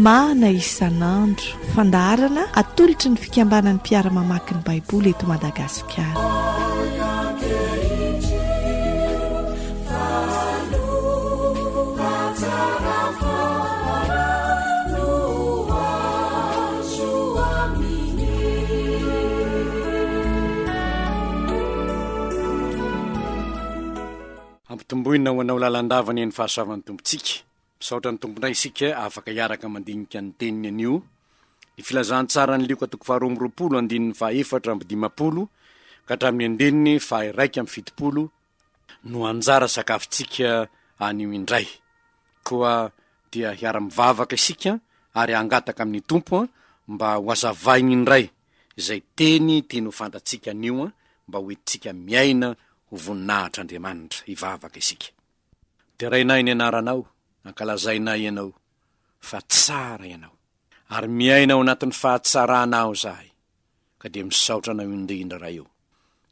Mana isan'andro, fandaharana atolotry ny fikambanan'ny mpiara-mamaky ny Baiboly eto Madagasikara. Ampitomboina ho anao lalandava anie ny fahasoavan'ny Tompontsika. Misaotra ny Tomponay isika afaka hiaraka mandinika ny teniny anio. Ny filazantsaran'i Lioka toko faha-22 andininy faha-54 ka hatramin'ny andininy faha-71 no anjara sakafontsika anio indray. Koa dia hiara-mivavaka isika ary hangataka amin'ny Tompo mba ho hazavainy indray izay teny tiany ho fantatsika anio mba ho entintsika miaina ho voninahitr'Andriamanitra. Hivavaka isika. Derainay ny anaranao, ankalazainay Ianao, fa tsara Ianao. Ary miaina ao anatin'ny fahatsaranao izahay, ka dia misaotra Anao indrindra Ray o.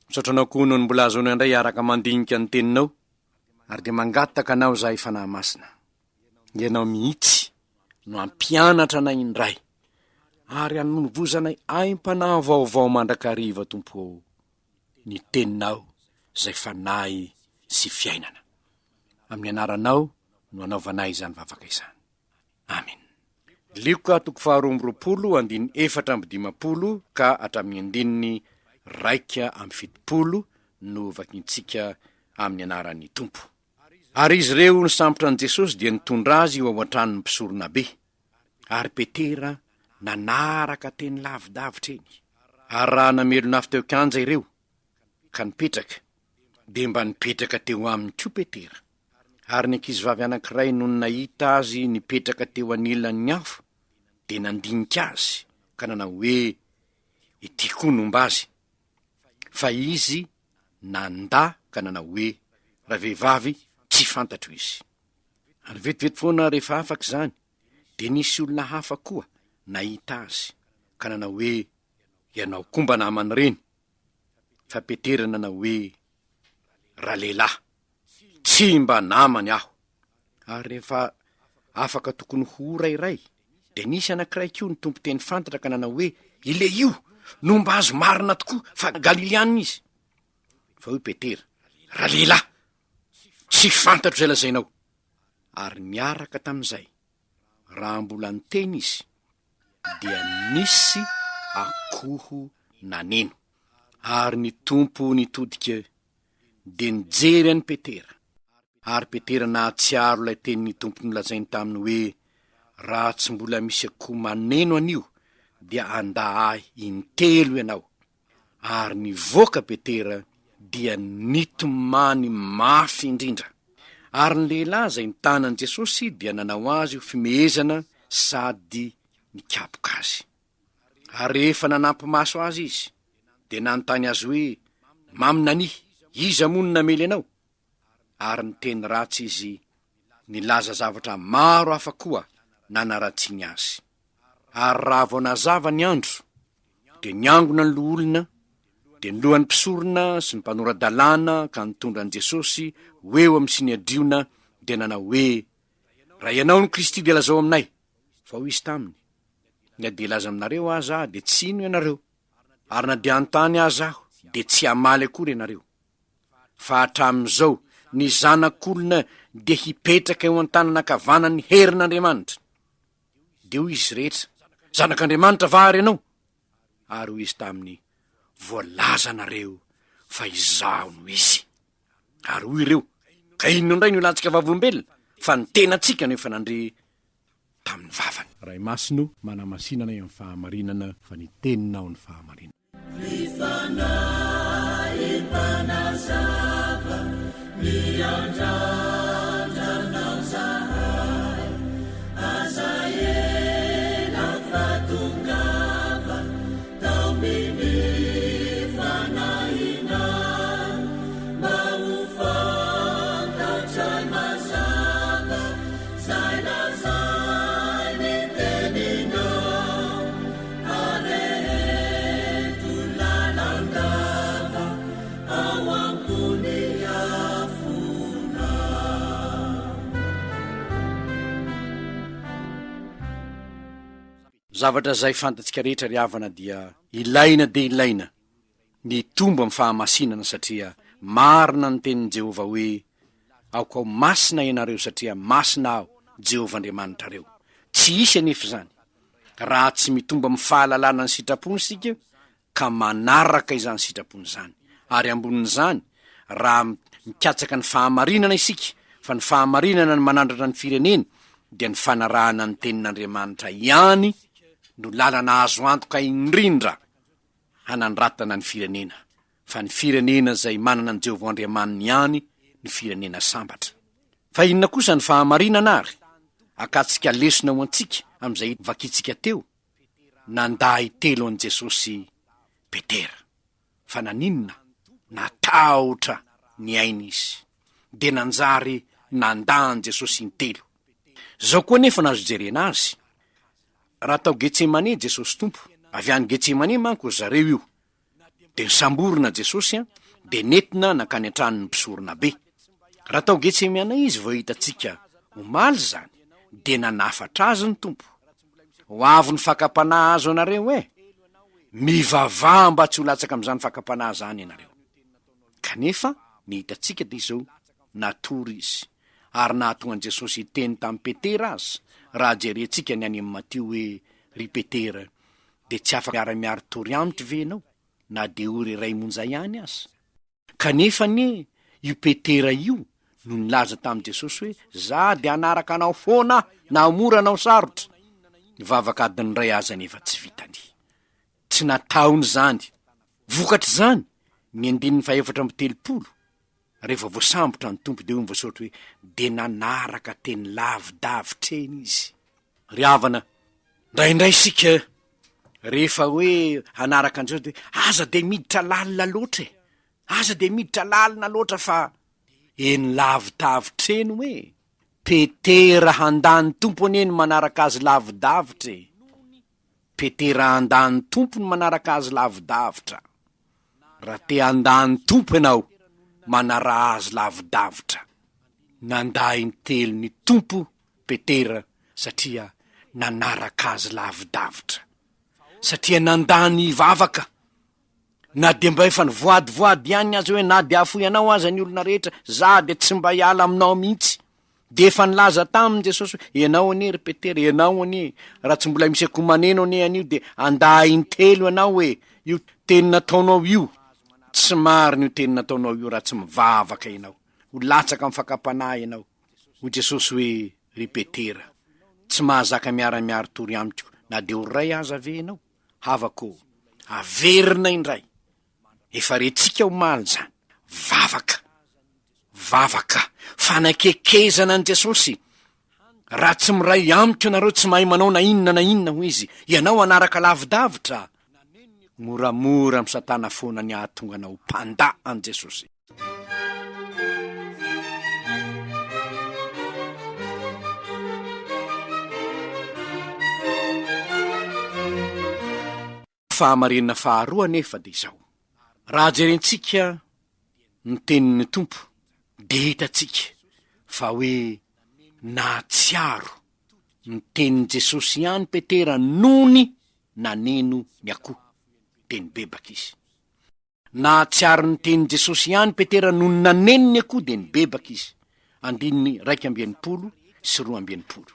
Misaotra Anao koa noho ny mbola ahazoanay indray hiaraka mandinika ny Teninao, ary dia mangataka Anao izahay Fanahy Masina, Ianao mihitsy no hampianatra anay indray, ary hanovozanay aim-panahy vaovao mandrakariva Tompo o. ny teninao izay fanahy sy fiainana. Amin'ny anaranao no anaovanay izany vavaka izany. Amen. Lioka toko faharoa amby roapolo andininy 54 ka hatramin'ny andininy 71 no vakintsika amin'ny anaran'ny Tompo. Ary izy ireo nisambotra an'i Jesosy dia nitondra azy ho ao an-tranon'ny mpisoronabe. Ary Petera nanaraka teny lavidavitra eny. Ary raha namelona afo teo an-kianja ireo, ka nipetraka, dia mba nipetraka teo aminy koa Petera. Ary ny ankizivavy anankiray nony nahita azy nipetraka teo anilan'ny afo, dia nandinika azy, ka nanao hoe, Ity koa no homba azy. Fa izy nandà ka nanao hoe, Ravehivavy, tsy fantatro izy. Ary vetivety foana rehefa afaka izany, dia nisy olona hafa koa nahita azy, ka nanao hoe, Ianao koa mba naman'ireny. Fa Petera nanao hoe, Ralehilahy, tsy mba namany aho. Ary rehefa afaka tokony ho ora iray, dia nisy anankiray koa nitompo teny fantatra ka nanao hoe, Ilehio, nomba azy marina tokoa, fa Galiliana izy. Fa hoy Petera, Ralehilahy, Tsy fantatro izay lazainao. Ary niaraka tamin'izay, raha mbola niteny izy, dia nisy akoho naneno. Ary ny Tompo nitodika dia nijery an'i Petera. Ary Petera nahatsiaro ilay tenin'ny Tompo nolazainy taminy hoe, Raha tsy mbola misy akoho maneno anio, dia handà Ahy intelo ianao. Ary nivoaka Petera dia nitomany mafy indrindra. Ary ny lehilahy izay nitana an'i Jesosy dia nanao azy ho fimehezana sady nikapoka azy. Ary rehefa nanampi maso azy izy, dia nanontany azy hoe, Maminania, iza moa no namely anao? Ary niteny ratsy izy, nilaza zavatra maro hafa koa nanaratsiany azy. Ary raha vao nazava ny andro, dia niangona ny loholona, dia ny lohan'ny mpisorona sy ny mpanora-dalàna ka nitondra an'i Jesosy ho eo amin'ny Synedriona, dia nanao hoe, Raha ianao no Kristy dia lazao aminay. Fa hoy izy taminy, Na dia hilaza aminareo aza aho, dia tsy hino ianareo, ary na dia hanontany aza aho, dia tsy hamaly akory ianareo. Fa hatramin'izao, ny Zanak'olona dia hipetraka eo an-tanana ankavanan'ny herin'Andriamanitra. Dia hoy izy rehetra, Zanak'Andriamanitra va ary ianao? Ary hoy izy taminy, Voalazanareo fa izaho no izy. Ary hoy ireo, Ka inona indray no ilantsika vavolombelona, fa ny tenantsika no efa nandre tamin'ny vavany. Ray Masina o, manamasina anay amin'ny fahamarinana, fa ny Teninao no fahamarinana. Ry Fanahy Mpanazava, miandrandra Anao zahay, aza ela fa tongava, taomy ny fanahinay, mba ho fantatray mazava, zay lazain'ny teninao. Areheto lalandava. Zavatra izay fantatsika rehetra ry havana dia ilaina dia ilaina ny hitombo amin'ny fahamasinana satria marina ny tenin'i Jehovah hoe, Aoka ho masina ianareo satria masina aho, Jehovah Andriamanitrareo. Tsy hisy anefa izany raha tsy mitombo amin'ny fahalalana ny sitrapony isika ka manaraka izany sitrapony izany. Ary ambonin'izany, raha mikatsaka ny fahamarinana isika, fa ny fahamarinana no manandratra ny firenena, dia ny fanarahana ny tenin'Andriamanitra ihany no lalana azo antoka indrindra hanandratana ny firenena, fa ny firenena izay manana an'i Jehovah Andriamaniny ihany no firenena sambatra. Fa inona kosa ny fahamarinana ary? Akatsika lesona ho antsika amin'izay vakintsika teo, nandà hitelo an'i Jesosy Petera. Fa naninona? Natahotra ny ainy izy. Dia nanjary nandà an'i Jesosy intelo. Izao koa anefa no azo ijerena azy, Raha tao Getsemane Jesosy Tompo, avy any Getsemane manko ry zareo io, dia nosamborina Jesosy an, dia nentina nankany an-tranon'ny mpisoronabe. Raha tao Getsemane izy vao hitantsika omaly izany, dia nanafatra azy ny Tompo. Ho avy ny fakam-panahy azo anareo e! Mivavaha mba tsy ho latsaka amin'izany fakam-panahy izany ianareo. Kanefa ny hitantsika dia izao, natory izy, ary nahatonga an'i Jesosy hiteny tamin'i Petera aza, raha jerentsika ny any amin'i Matio hoe, Ry Petera, dia tsy afaka miara-miari-tory amiko ve ianao, na dia ora iray monja ihany aza? Kanefa anie io Petera io no nilaza tamin'i Jesosy hoe, Za dia hanaraka anao foana aho, na ho mora na ho sarotra. Ny vavaka adiny iray aza anefa tsy vitany. Tsy nataony izany. Vokatr'izany, ny andininy fahefatra amby telopolo, rehefa voasambotra ny Tompo dia hoy ny voasoratra hoe, dia nanaraka teny lavidavitra eny izy. Ry havana, indraindray isika rehefa hoe hanaraka an'i Jesosy dia hoe aza dia miditra lalina loatra e, aza dia miditra lalina loatra fa eny lavidavitra eny hoe, Petera handà ny Tompo anie ny manaraka azy lavidavitra e. Petera handà ny Tompo ny manaraka azy lavidavitra. Raha te handà ny Tompo ianao, manaraha azy lavidavitra. Nandà intelo ny Tompo Petera satria nanaraka azy lavidavitra. Satria nandà ny hivavaka. Na dia mba efa nivoadivoady ihany aza hoe na dia hahafoy anao aza ny olona rehetra, za dia tsy mba hiala aminao mihitsy. Dia efa nilaza taminy Jesosy hoe, ianao anie ry Petera, ianao anie, raha tsy mbola misy akoho maneno anie anio dia handà intelo ianao e, io teny nataonao io, tsy marina io teny nataonao io raha tsy mivavaka ianao, ho latsaka amin'ny fakam-panahy ianao. Hoy Jesosy hoe, ry Petera, tsy mahazaka miara-miari-tory amiko na dia ora iray aza ve ianao? Havako ô, averina indray, efa rentsika omaly izany, vavaka, vavaka, fanakekezana an'i Jesosy, raha tsy miray amiko ianareo tsy mahay manao na inona na inona hoy izy, ianao hanaraka lavidavitra, moramora amin'i Satana foana ny hahatonga anao ho mpandà an'i Jesosy. Fahamarinana faharoa anefa dia izao, raha jerentsika ny tenin'ny Tompo dia hitantsika fa hoe nahatsiaro ny tenin'i Jesosy ihany Petera nony naneno ny akoho, dia nibebaka izy. Nahatsiaro ny tenin'i Jesosy ihany Petera nony naneno ny akoho dia nibebaka izy. Andininy 61 62.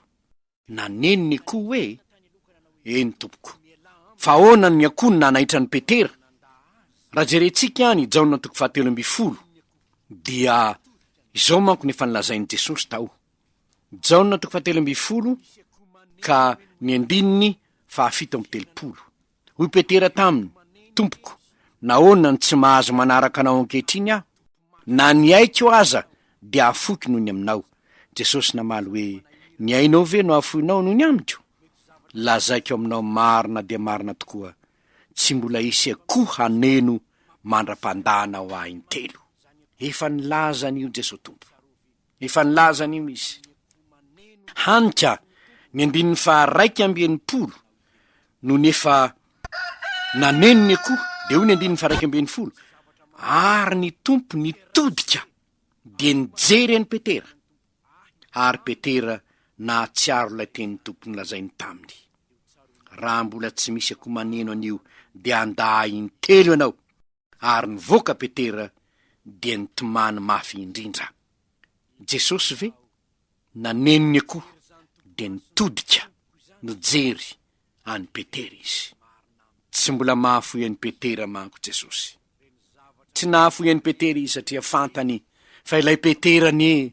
Naneno ny akoho hoe, Eny tompoko. Fa ahoana ny akoho no nanaitra an'i Petera? Raha jerentsika ny Jaona toko fahatelo ambin'ny folo dia izao manko no efa nolazain'i Jesosy tao. Jaona toko fahatelo ambin'ny folo ka ny andininy fahafito amby telopolo. Hoy Petera taminy, Tompoko, nahoana no tsy mahazo manaraka anao ankehitriny aho? Na ny aiko aza dia afoiko noho ny aminao. Jesosy namaly hoe, Ny ainao ve no afoinao noho ny amiko? Lazaiko aminao marina dia marina tokoa, tsy mbola hisy akoho haneno mandra-pandahanao ahy intelo. Efa nilaza an'io Jesoa Tompo. Efa nilaza an'io izy. Hany ka ny andininy faha-61 nony efa naneno ny akoho, dia hoy ny andininy faha-11, Ary ny Tompo nitodika dia nijery an'i Petera, ary Petera nahatsiaro ilay tenin'ny Tompo nolazainy taminy. Raha mbola tsy misy akoho maneno anio dia handà ahy intelo ianao. Ary nivoaka Petera dia nitomany mafy indrindra. Jesosy ve? Naneno ny akoho dia nitodika nijery an'i Petera izy. Tsy mbola mahafoy an'i Petera manko Jesosy. Tsy nahafoy an'i Petera izy satria fantany fa ilay Petera anie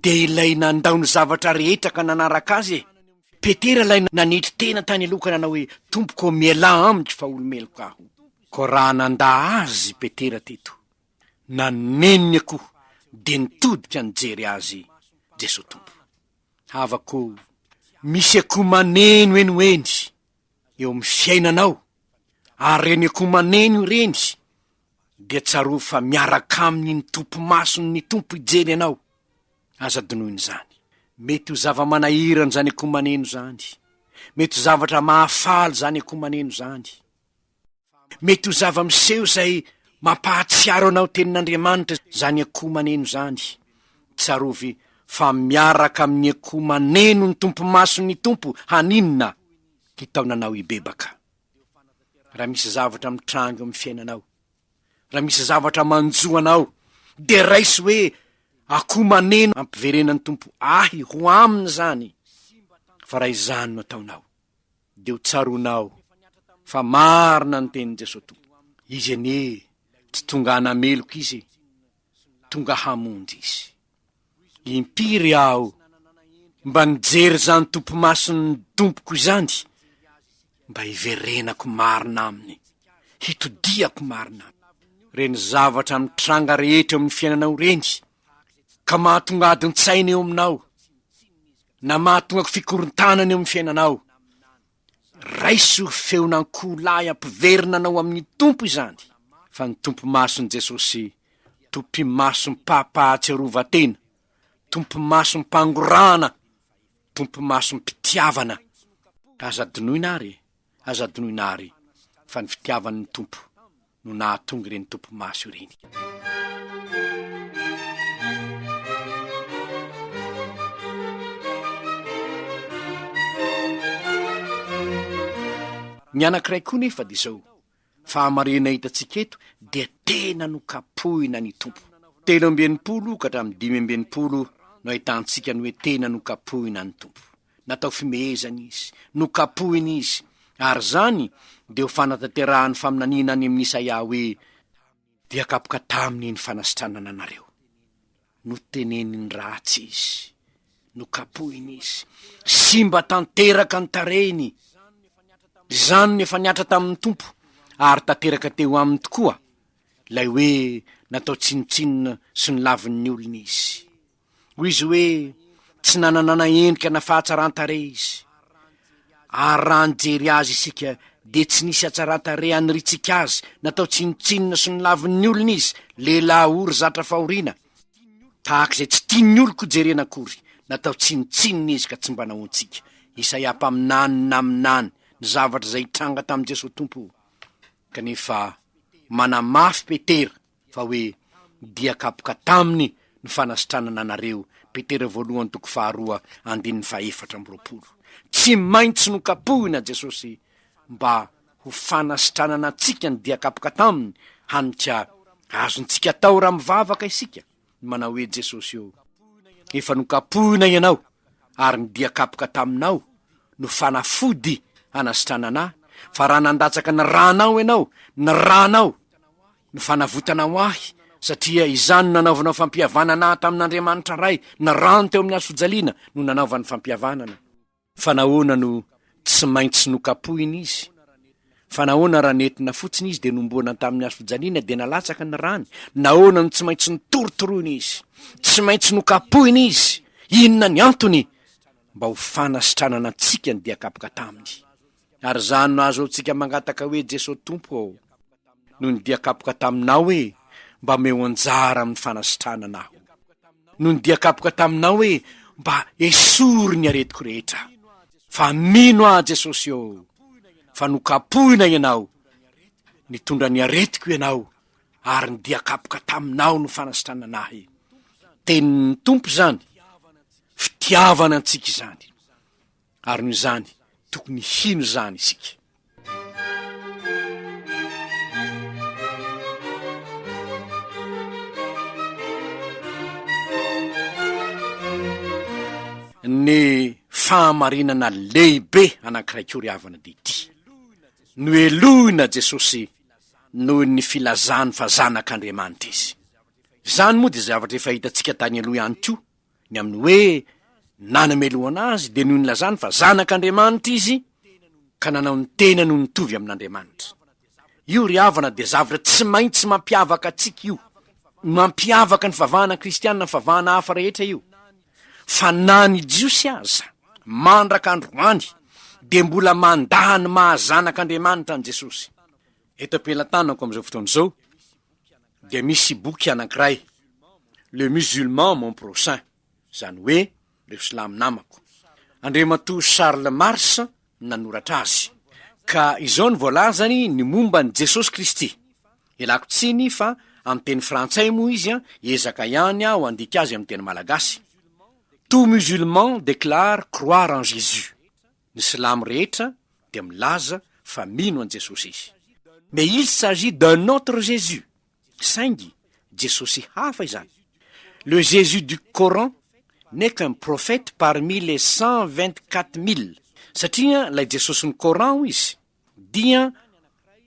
dia ilay nandao ny zavatra rehetra ka nanaraka azy e. Petera ilay nanetry tena tany aloha ka nanao hoe, Tompoko ô, mialà amiko fa olo-meloka aho. Koa raha nandà azy Petera teto, naneno ny akoho dia nitodika nijery azy Jesoa Tompo. Havako ô, misy akoho maneno eny ho eny eo amin'ny fiainanao, ary ireny akoho maneno ireny dia tsarovy fa miaraka aminy ny topi-masony ny Tompo hijery anao. Aza adinoina izany. Mety ho zava-manahirana izany akoho maneno izany. Mety ho zavatra mahafaly izany akoho maneno izany. Mety ho zava-miseho izay mampahatsiaro anao tenin'Andriamanitra izany akoho maneno izany. Tsarovy fa miaraka amin'ny akoho maneno ny tompo-mason'ny Tompo haninona? Hitaona anao hibebaka. Raha misy zavatra mitranga eo amin'ny fiainanao, raha misy zavatra manjo anao, dia raiso hoe akoho maneno ampiverenan'ny Tompo ahy ho aminy izany. Fa raha izany no ataonao, dia ho tsaroanao fa marina ny tenin'i Jesoa Tompo. Izy anie tsy tonga hanameloka Izy e, tonga hamonjy Izy. Impiry aho mba nijery izany topimason'ny Tompoko izany mba hiverenako marina Aminy, hitodihako marina Aminy. Ireny zavatra mitranga rehetra eo amin'ny fiainanao ireny ka mahatonga adin-tsaina eo aminao, na mahatonga fikorontanana eo amin'ny fiainanao, raiso feon'ankoholahy ampiverina anao amin'ny Tompo izany, fa ny Tompo-mason'i Jesosy, Tompimasom-pampahatsiarovan-tena, Tompimasom-pangorahana, Tompimasom-pitiavana. Aza adinoina ary e, aza adinoina ary fa ny fitiavan'ny Tompo no nahatonga ireny topi-maso ireny. Ny anankiray koa nefa dia izao, fahamarihana hitantsika eto dia tena nokapohina ny Tompo. 63 ka hatramin'ny 65 no ahitantsika ny hoe tena nokapohina ny Tompo. Natao fimehezana izy, nokapohina izy, ary izany dia ho fanatanterahan'ny faminaniana any amin'i Isaia hoe, Dia kapoka taminy ny fanasitranana anareo. Noteneniny ratsy izy, nokapohina izy, simba tanteraka ny tarehiny. Izany no efa nihatra tamin'ny Tompo, ary tanteraka teo aminy tokoa ilay hoe natao tsinontsinona sy nolavin'ny olona izy. Hoy izy hoe, Tsy nananana endrika na fahatsaran-tarehy izy. Ary raha nijery azy isika, dia tsy nisy hatsaran-tarehy haniritsika azy, natao tsinontsinona sy nolavin'ny olona izy, lehilahy ory zatra fahoriana, tahaka izay tsy tian'ny oloko hojerena akory, natao tsinontsinona izy ka tsy mba nahoantsika. Isaia mpaminany naminany ny zavatra izay hitranga tamin'i Jesoa Tompo. Kanefa manamafy Petera fa hoe dia kapoka taminy ny fanasitranana anareo, Petera voalohany toko faharoa andininy fahefatra amby roapolo. Tsy maintsy nokapohina Jesosy mba ho fanasitranana antsika ny dia kapoka taminy, hany ka azontsika atao raha mivavaka isika ny manao hoe Jesosy ô, efa nokapohina Ianao ary ny dia kapoka taminao no fanafody hanasitranana ahy, fa raha nandatsaka ny ranao Ianao, ny ranao no fanavotana ho ahy, satria izany no nanaovanao fampihavanana ahy tamin'Andriamanitra Ray, ny rano teo amin'ny hazo fijaliana no nanaovany fampihavanana. Fa nahoana no tsy maintsy nokapohina izy? Fa nahoana raha nentina fotsiny izy dia nomboana tamin'ny hazo fijaliana dia nalatsaka ny rany? Nahoana no tsy maintsy notorotoroina izy? Tsy maintsy nokapohina izy? Inona ny antony? Mba ho fanasitranana antsika ny dia kapoka taminy. Ary izany no ahazoantsika mangataka hoe, Jesoa Tompo ô, noho ny dia kapoka taminao hoe, mba omeo anjara amin'ny fanasitranana aho. Noho ny dia kapoka taminao hoe, mba esory ny aretiko rehetra. Fa mino aho Jesosy ô, fa nokapohina Ianao, nitondra ny aretiko Ianao, ary ny dia kapoka taminao no fanasitranana ahy. Tenin'ny Tompo izany, fitiavana antsika izany. Ary noho izany, Tokony hino izany isika. Ny fahamarinana lehibe anankiray koa ry havana dia ity, nohelohina Jesosy noho ny filazany fa Zanak'Andriamanitra Izy. Izany moa dia zavatra efa hitantsika tany aloha ihany koa, ny amin'ny hoe nanamelohana azy dia noho ny nilazany fa Zanak'Andriamanitra Izy ka nanao ny tenany ho nitovy amin'Andriamanitra. Io ry havana dia zavatra tsy maintsy mampiavaka antsika io, mampiavaka ny fivavahana kristiana amin'ny fivavahana hafa rehetra io. Fa na ny Jiosy aza, mandraka androany, dia mbola mandà ny maha Zanak'Andriamanitra an'i Jesosy. Eto am-pelatanako amin'izao fotoana izao dia misy boky anankiray, Le musulman mon prochain, izany hoe ireo silamo namako. Andriamatoa Charles Mars no nanoratra azy. Ka izao no voalazany ny momba an'i Jesosy Kristy. Ialako tsiny fa amin'ny teny frantsay moa izy an, hiezaka ihany aho handika azy amin'ny teny malagasy. Tout musulman déclare croire en Jésus. Ny silamo rehetra dia milaza fa mino an'i Jesosy izy. Mais il s'agit d'un autre Jésus. Saingy Jesosy hafa izany. Le Jésus du Coran n'est qu'un prophète parmi les 124 000. Satria ilay Jesosin'ny Coran hoy izy dia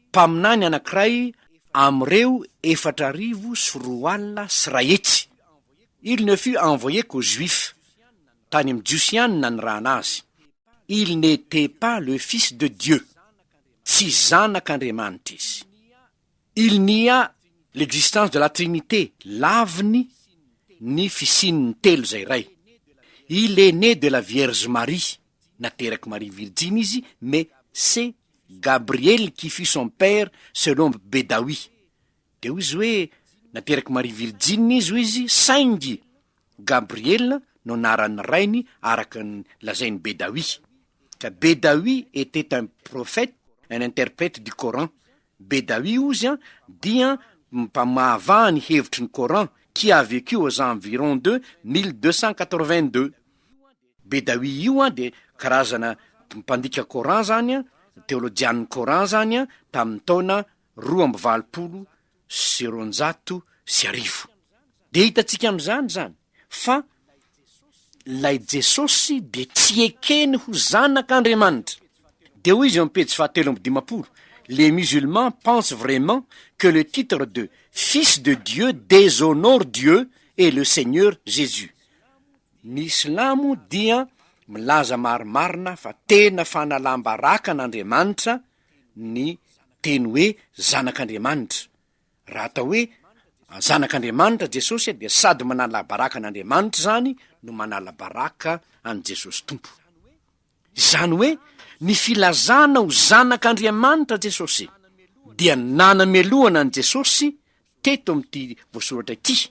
mpaminany anankiray amin'ireo 1440. Il ne fut envoyé qu'aux Juifs. Tany amin'ny Jiosy ihany no nanirahana azy. Il n'était pas le fils de Dieu. Tsy zanak'Andriamanitra izy. Il nia l'existence de la Trinité, laviny ny fisian'ny telo izay iray. Il est né de la Vierge Marie, naterak'i Maria Virjiny izy, mais c'est Gabriel qui fut son père selon Bedawi. Dia hoy izy hoe, naterak'i Maria Virjiny izy hoy izy, saingy Gabriel no anaran'ny rainy araka ny lazain'i Bedawi. Ka Bedawi était un prophète, un interprète du Coran. Bedawi ozy an dia mpamahavaha ny hevitry ny Coran qui a vécu aux environs de 1282. Bedawi io an dia karazana mpandika Coran zany an, teolojian'ny Coran zany an, tamin'ny taona 1282. Dia hitantsika amin'izany zany fa ilay Jesosy dia tsy ekeny ho zanak'Andriamanitra. Dia hoy izy eo amin'ny pejy fahatelo amby dimampolo, Les musulmans pensent vraiment que le titre de fils de Dieu déshonore Dieu et le Seigneur Jésus. Ny silamo dia milaza marimarina fa tena fanalam-baraka an'Andriamanitra ny teny hoe zanak'Andriamanitra. Raha atao hoe Zanak'Andriamanitra Jesosy dia sady manala baraka an'Andriamanitra izany no manala baraka an'i Jesosy Tompo. Izany hoe ny filazana ho Zanak'Andriamanitra Jesosy dia nanamelohana an'i Jesosy teto amin'ity voasoratra ity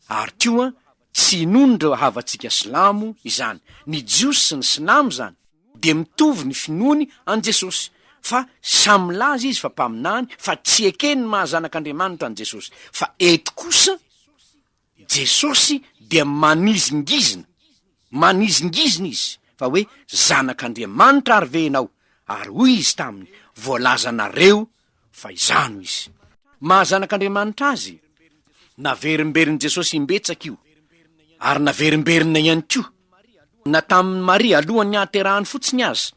ary koa tsy inoan'ireo havantsika silamo izany. Ny Jiosy sy ny silamo izany dia mitovy ny finoany an'i Jesosy, fa samy milaza izy fa mpaminany, fa tsy ekeny ny maha zanak'Andriamanitra an'i Jesosy. Fa eto kosa Jesosy dia manizingizina, manizingizina izy fa hoe zanak'Andriamanitra ary ve ianao? Ary hoy izy taminy, voalazanareo fa izaho no izy. Maha zanak'Andriamanitra azy? Naverimberin'i Jesosy imbetsaka io, ary naverimberina ihany koa na tamin'i Maria alohan'ny hahaterahany fotsiny aza,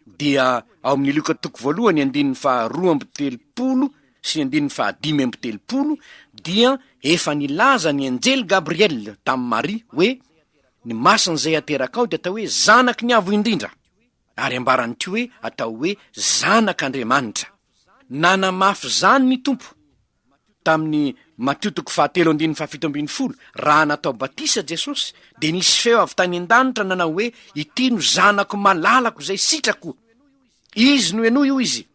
dia ao amin'ny Lioka toko voalohany andininy faharoa amby telopolo sy ny andininy fahadimy amby telopolo dia efa nilaza ny anjely Gabriel tamin'i Maria hoe ny masina izay haterakao dia atao hoe zanaky ny Avo Indrindra, ary ambarany koa hoe atao hoe zanak'Andriamanitra. Nanamafy izany ny Tompo tamin'ny Matio toko fahatelo andininy fahafito ambin'ny folo, raha natao batisa Jesosy, dia nisy feo avy tany an-danitra nanao hoe, Ity no Zanako malalako izay sitrako. Izy no henoy, hoy izy.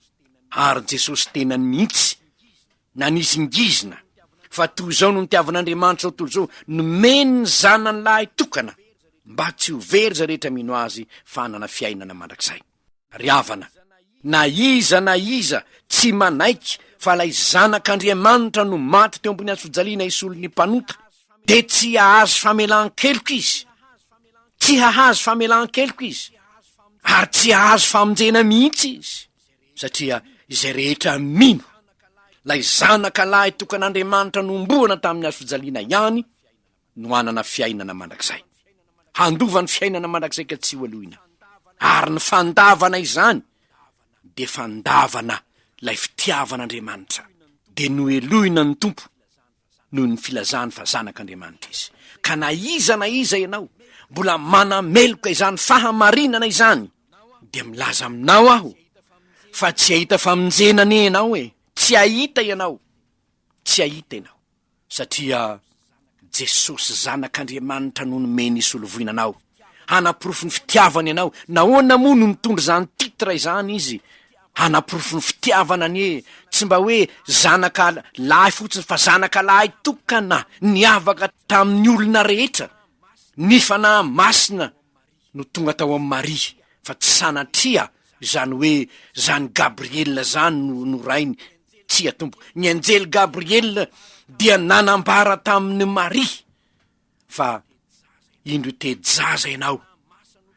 Ary Jesosy tenany mihitsy nanizingizina fa toy izao no nitiavan'Andriamanitra izao tontolo izao, nomeny ny Zanany lahy tokana, mba tsy ho very izay rehetra mino Azy fa hanana fiainana mandrakizay. Ry havana, na iza na iza tsy manaiky fa ilay Zanak'Andriamanitra no maty teo ambony hazofijaliana hisolo ny mpanota, dia tsy hahazo famelan-keloka izy. Tsy hahazo famelan-keloka izy. Ary tsy hahazo famonjena mihitsy izy, satria izay rehetra mino ilay Zanaka lahy tokan'Andriamanitra nohomboana tamin'ny hazo fijaliana ihany no hanana fiainana mandrakizay. Handova ny fiainana mandrakizay ka tsy ho helohina. Ary ny fandavana izany dia fandavana ilay fitiavan'Andriamanitra, dia nohelohina ny Tompo noho ny filazany fa zanak'Andriamanitra izy. Ka na iza na iza ianao mbola manameloka izany fahamarinana izany, dia milaza aminao aho fa tsy hahita famonjena anie ianao e, tsy hahita ianao, tsy hahita ianao. Satria Jesosy Zanak'Andriamanitra no nomeny hisolovoina anao, hanaporofo ny fitiavany anao. Nahoana moa no nitondra izany titre izany Izy? Hanaporofo ny fitiavana anie, tsy mba hoe zanaka lahy fotsiny fa zanaka lahy tokana niavaka tamin'ny olona rehetra. Ny Fanahy Masina no tonga tao amin'i Maria, fa tsy sanatria izany hoe izany Gabriela izany no no rainy, tsia tompoko, ny anjely Gabriela dia nanambara tamin'i Maria fa indro hite-jaza ianao,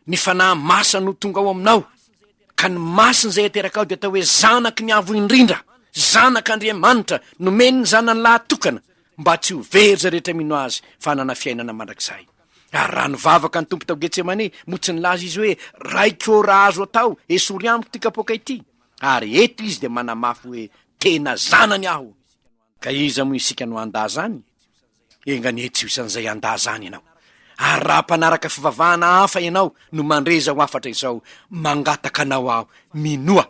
ny Fanahy Masina no tonga ao aminao, ka ny Masina izay aterakao dia atao hoe Zanaky ny Avo Indrindra, Zanak'Andriamanitra, nomeny ny Zanany lahy tokana, mba tsy ho very izay rehetra mino Azy, fa hanana fiainana mandrakizay. Ary raha nivavaka ny Tompo tao Getsemane, moa tsy nilaza Izy hoe, Raiko ô, raha azo atao, esory amiko ity kapoaka ity? Ary eto Izy dia manamafy hoe, Tena Zanany Aho. Ka iza moa isika no handà izany? Enga anie tsy ho isan'izay handà izany ianao. Ary raha mpanaraka fivavahana hafa ianao no mandre izao hafatra izao, mangataka anao aho, minoa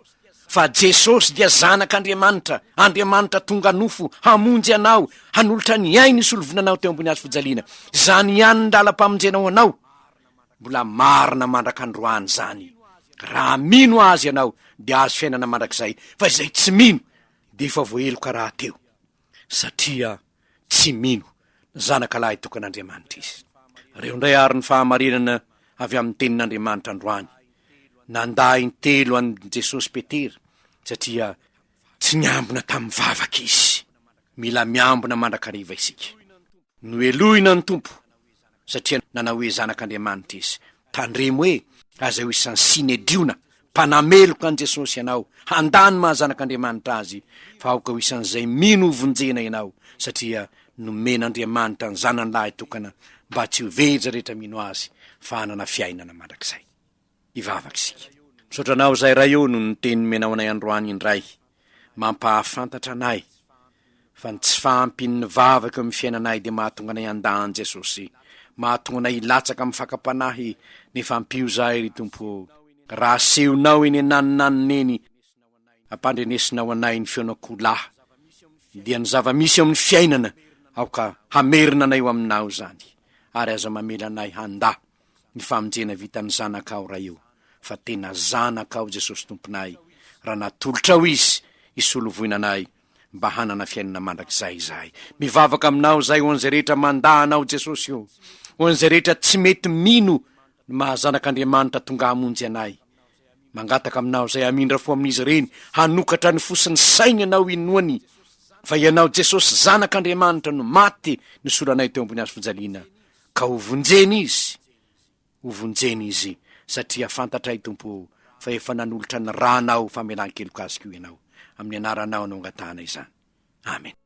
fa Jesosy dia Zanak'Andriamanitra, Andriamanitra tonga nofo hamonjy anao, hanolotra ny ainy hisolovoina anao teo ambony hazo fijaliana. Izany ihany ny lalam-pamonjena ho anao. Mbola marina mandrak'androany izany. Raha mino Azy ianao dia azo fiainana mandrakizay, fa izay tsy mino dia efa voaheloka rahateo, satria tsy mino ny Zanaka lahy tokan'Andriamanitra izy. Reo indray àry ny fahamarinana avy amin'ny Tenin'Andriamanitra androany. Nandà intelo an'i Jesosy Petera, satria tsy niambina tamin'ny vavaka izy. Mila miambina mandrakariva isika. Nohelohina ny Tompo, satria nanao hoe Zanak'Andriamanitra izy. Tandremo hoe aza ho isan'ny Synedriona, mpanameloka an'i Jesosy ianao, handà ny maha Zanak'Andriamanitra Azy, fa aoka ho isan'izay mino hovonjena ianao, satria nomen'Andriamanitra ny Zanany lahy tokana mba tsy ho very izay rehetra mino Azy, fa hanana fiainana mandrakizay. Hivavaka isika. Misaotra Anao izahay Ray ô noho ny teny nomenao anay androany indray. Mampahafantatra anay fa ny tsy fahampian'ny vavaka eo amin'ny fiainanay dia mahatonga anay handà an'i Jesosy, mahatonga anay hilatsaka amin'ny fakam-panahy, nefa ampio izahay ry Tompo ô. Raha asehonao eny ananonanona eny, ampandrenesinao anay ny feon'akoholahy, dia ny zava-misy eo amin'ny fiainana aoka hamerina anay ho Aminao izany, ary aza mamela anay handà ny famonjena vitan'ny Zanakao Ray o, fa tena Zanakao Jesosy Tomponay, raha natolotrao Izy hisolo voina anay mba hanana fiainana mandrakizay izahay. Mivavaka Aminao izahay ho an'izay rehetra mandà Anao Jesosy o, ho an'izay rehetra tsy mety mino ny maha Zanak'Andriamanitra tonga hamonjy anay. Mangataka Aminao izay hamindra fo amin'izy ireny, hanokatra ny fo sy ny sainy Ianao hinoany fa Ianao Jesosy Zanak'Andriamanitra no maty nisolo anay teo ambony hazo fijaliana. Ka ho vonjena izy, ho vonjena izy, satria fantatray, Tompo ô, fa efa nanolotra ny Rànao ho famelan-keloka azy koa Ianao. Amin'ny Anaranao no angatahana izany. Amena.